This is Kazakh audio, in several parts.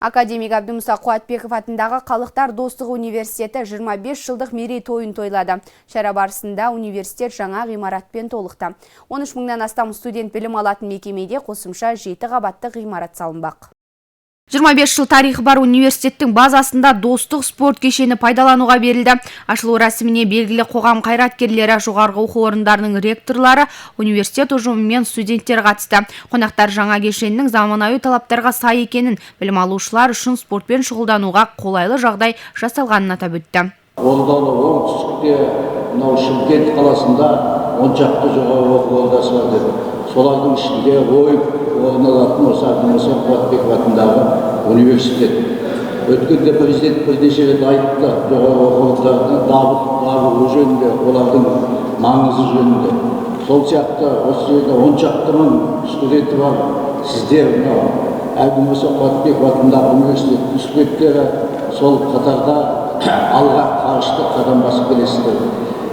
Академик Әбдімұса Қуатбеков атындағы Халықтар достығы университеті 25 жылдық мерейтойын тойлады. Шара барысында университет жаңа ғимаратпен толықты. 13 мыңнан астам студент білім алатын мекемеде қосымша 7 қабатты ғимарат салынбақ. 25 жыл тарихы бар университеттің базасында достық спорт кешені пайдалануға берілді. Ашылу рәсіміне белгілі қоғам қайраткерлері, жоғарғы оқу орындарының ректорлары, университет ұжымы мен студенттер қатысты. Қонақтар жаңа кешеннің заманауи талаптарға сай екенін, білім алушылар үшін спортпен шұғылдануға қолайлы жағдай жасалғанын атап өтті. Ордалы оңтүстікте, мынау Шымкент қаласында 10 шақты жоғарғы оқу ордасы бар деді. Солардың ішінде ойып орын алатын осы Әбдімұса Қуатбеков атындағы университет. Өткенде президент бірнеше рет айтты жоғарғы оқу орындарының дамуы жөнінде, олардың маңызы жөнінде. Сол сияқты осы жерде 10 шақты мың студенті бар. Сіздер мынау Әбдімұса Қуатбеков атындағы университеттің студенттері сол қатарда алға қарышты қадам басып келесіздер.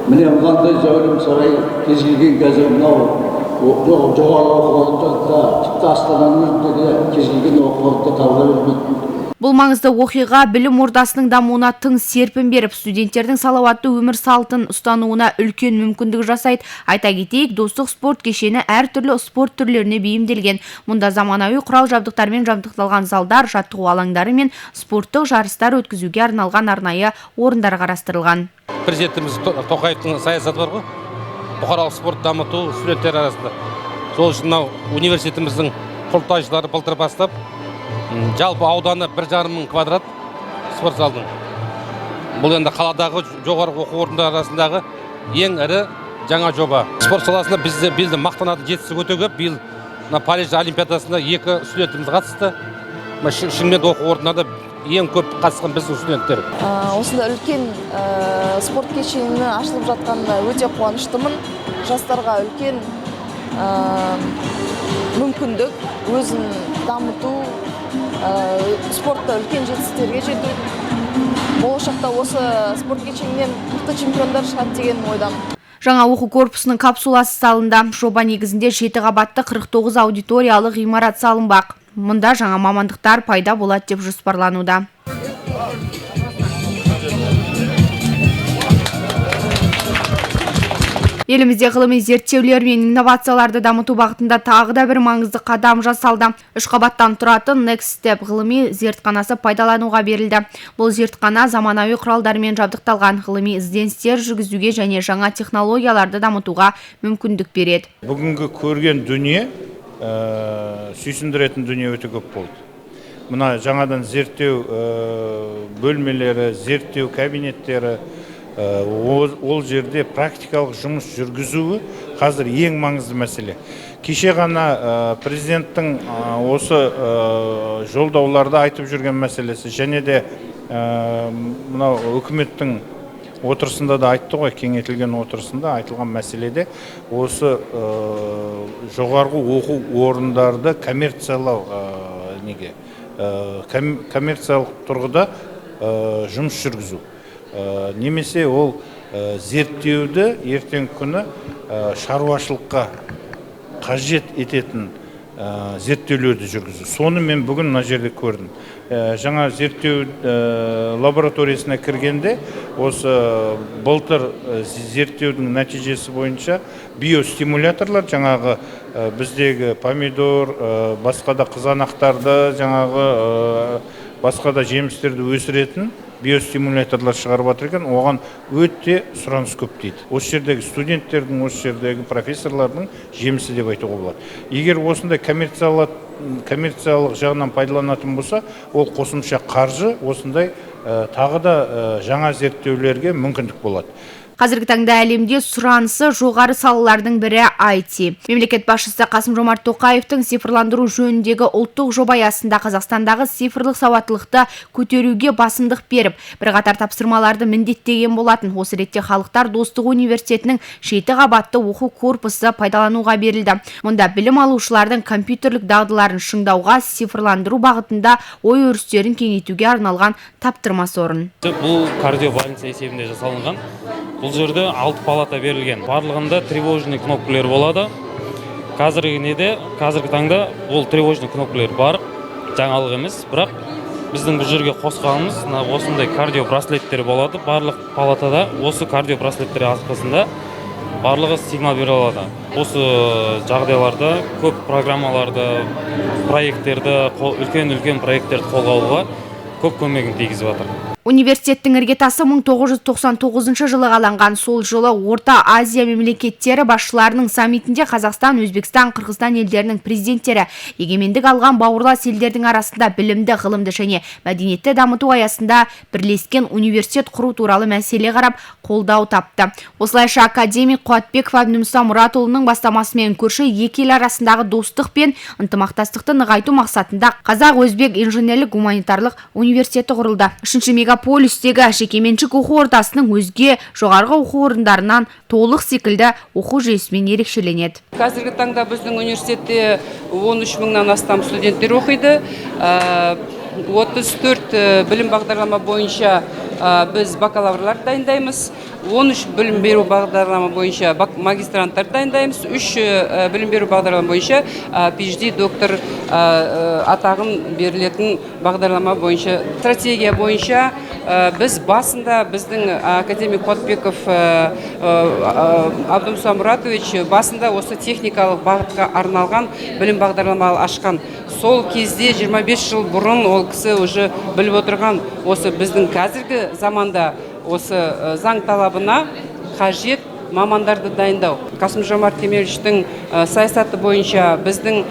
Міне мынандай зәулім сарай кез келген қазір мынау жоғарғы оқу орындарында, тіпті Астананың өзінде де кез келген оқу орнында табыла бермейтін. Бұл маңызды оқиға білім ордасының дамуына тың серпін беріп, студенттердің салауатты өмір салтын ұстануына үлкен мүмкіндік жасайды. Айта кетейік, достық спорт кешені әртүрлі спорт түрлеріне бейімделген. Мұнда заманауи құрал жабдықтармен жабдықталған залдар, жаттығу алаңдары мен спорттық жарыстар өткізуге арналған арнайы орындар қарастырылған. Президентіміз Тоқаевтың саясаты бар ғой, бұқаралық спорт дамыту студенттер арасында. Сол үшін мынау университетіміздің құрылтайшылары былтыр бастап, жалпы ауданы 1,5 мың квадрат спорт залдың. Бұл енді қаладағы жоғарғы оқу орындары арасындағы ең ірі жаңа жоба. Спорт саласында бізде биыл мақтанатын жетістік өте көп. Биыл мына Париж олимпиадасында 2 студентіміз қатысты. Мына Шымкент оқу орнында ең көп қатысқан біздің студенттер. Осындай үлкен спорт кешені ашылып жатқанына өте қуаныштымын. Жастарға үлкен мүмкіндік, өзін дамыту, спортта үлкен жетістіктерге жету. Болашақта осы спорт кешенінен мықты чемпиондар шығады деген ойдамын. Жаңа оқу корпусының капсуласы салынды. Жоба негізінде 7 қабатты 49 аудиториялық ғимарат салынбақ. Мұнда жаңа мамандықтар пайда болады деп жоспарлануда. Елімізде ғылыми зерттеулер мен инновацияларды дамыту бағытында тағы да бір маңызды қадам жасалды. 3 қабаттан тұратын Next Step ғылыми зертханасы пайдалануға берілді. Бұл зертхана заманауи құралдармен жабдықталған, ғылыми ізденістер жүргізуге және жаңа технологияларды дамытуға мүмкіндік береді. Бүгінгі көрген дүние, сүйсіндіретін дүние өте көп болды. Мына жаңадан зерттеу бөлмелері, зерттеу кабинеттері, ол жерде практикалық жұмыс жүргізуі қазір ең маңызды мәселе. Кеше ғана президенттің осы жолдауларда айтып жүрген мәселесі және де мынау үкіметтің отырысында да айтты ғой, кеңейтілген отырысында айтылған мәселеде осы жоғарғы оқу орындарды коммерциялау, неге? Коммерциялық тұрғыда жұмыс жүргізу. Немесе ол зерттеуді ертеңгі күні шаруашылыққа қажет ететін зерттеулерді жүргізу. Соны мен бүгін мына жерде көрдім. Жаңа зерттеу лабораториясына кіргенде осы былтыр зерттеудің нәтижесі бойынша биостимуляторлар, жаңағы біздегі помидор, басқа да қызанақтарды, жаңағы басқа да жемістерді өсіретін биостимуляторлар шығарып жатыр екен, оған өте сұраныс көп дейді. Осы жердегі студенттердің, осы жердегі профессорлардың жемісі деп айтуға болады. Егер осындай коммерциялық жағынан пайдаланатын болса, ол қосымша қаржы осындай тағы да жаңа зерттеулерге мүмкіндік болады. Қазіргі таңда әлемде сұранысы жоғары салалардың бірі IT. Мемлекет басшысы Қасым-Жомарт Тоқаевтың цифрландыру жөніндегі ұлттық жоба аясында Қазақстандағы цифрлық сауаттылықты көтеруге басымдық беріп, бірқатар тапсырмаларды міндеттеген болатын. Осы ретте Халықтар достығы университетінің 7 қабатты оқу корпусы пайдалануға берілді. Мұнда білім алушылардың компьютерлік дағдыларын шыңдауға, цифрландыру бағытында ой өрістерін кеңейтуге арналған таптырмас орын. Бұл кардиобольница есебінде жасалынған. Бұл жерде 6 палата берілген. Барлығында тревожный кнопкалар болады. Қазіргі таңда ол тревожный кнопкалар бар, жаңалық емес, бірақ Біздің бұл жерге қосқанымыз мына осындай кардиобраслеттер болады. Барлық палатада осы кардиобраслеттер арқасында барлығы сигнал бере алады. Осы жағдайларда көп программаларды, проекттерді, үлкен үлкен проекттерді қолға алуға көп көмегін тигізіп жатыр. Университеттің іргетасы 1999 жылы қаланған. Сол жылы Орта Азия мемлекеттері басшыларының саммитінде Қазақстан, Өзбекстан, Қырғызстан елдерінің президенттері егемендік алған бауырлас елдердің арасында білімді, ғылымды және мәдениетті дамыту аясында бірлескен университет құру туралы мәселе қарап, қолдау тапты. Осылайша, академик Қуатбеков Әбдімұса Мұратұлының бастамасымен көрші екі ел арасындағы достық пен ынтымақтастықты нығайту мақсатында Қазақ-Өзбек инженерлік гуманитарлық университеті құрылды. Үшінші мегаполистегі жекеменшік оқу ордасының өзге жоғарғы оқу орындарынан толық циклді оқу жүйесімен ерекшеленеді. Қазіргі таңда біздің университетте 13 мыңнан астам студенттер оқиды. 34 білім бағдарлама бойынша біз бакалаврлар дайындаймыз. 13 білім беру бағдарлама бойынша магистранттар дайындаймыз. 3 білім беру бағдарлама бойынша PhD доктор атағын берілетін бағдарлама бойынша. Стратегия бойынша біз басында біздің академик Қуатбеков Абдымұса Мұратович басында осы техникалық бағытқа арналған білім бағдарлама ашқан. Сол кезде, 25 жыл бұрын, ол кісі уже біліп отырған осы біздің қазіргі заманда осы заң талабына қажет мамандарды дайындау. Қасым Жомарт Кемелевичтің саясаты бойынша, біздің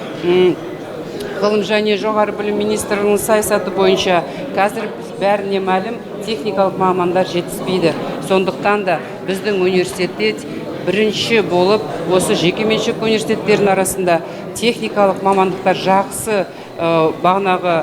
ғылым және жоғары білім министрінің саясаты бойынша қазір бәріне мәлім, техникалық мамандар жетіспейді. Сондықтан да біздің университетте бірінші болып осы жекеменшік университеттердің арасында техникалық мамандықтар жақсы бағанағы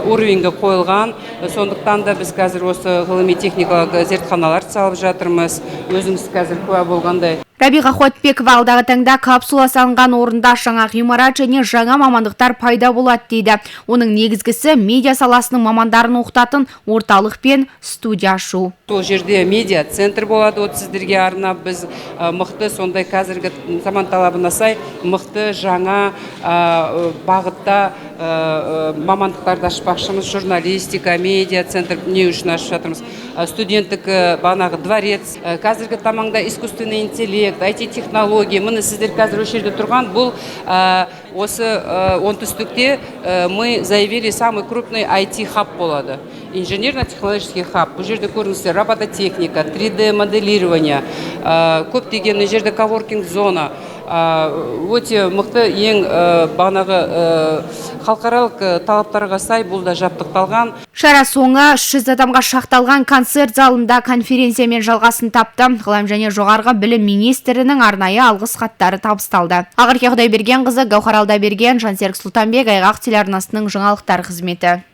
уровеньге қойылған. Сондықтан да біз қазір осы ғылыми техникалық зертханалар салып жатырмыз, өзіңіз қазір куә болғандай. Рабиға Қуатбекова алдағы таңда капсула салынған орында жаңа ғимарат және жаңа мамандықтар пайда болады дейді. Оның негізгісі – медиа саласының мамандарын оқытатын орталық пен студия ашу. Сол жерде медиа центр болады. Вот сіздерге арнап біз мықты сондай қазіргі заман талабына сай мықты жаңа бағытта мамандықтарды ашпақшымыз. Журналистика, медиа центр не үшін ашып жатырмыз? Студенттік бағанағы дворец. Қазіргі таңда искусственный интеллект, IT технология. Міне, сіздер қазір осы жерде тұрған бұл осы оңтүстікте мы заявили, самый крупный IT хаб болады, инженерно-технологический хаб. Бұл жерде көріңіздер: робототехника, 3D моделирование, көптеген мына жерде коворкинг зона, өте мықты, ең бағанағы халықаралық талаптарға сай бұл да жабдықталған. Шара соңы 300 адамға шақталған концерт залында конференциямен жалғасын тапты. Ғылым және жоғарғы білім министрінің арнайы алғыс хаттары табысталды. Ақерке Құдайбергенқызы, Гауһар Алдаберген, Жансерік Сұлтанбек, Айғақ телеарнасының жаңалықтар қызметі.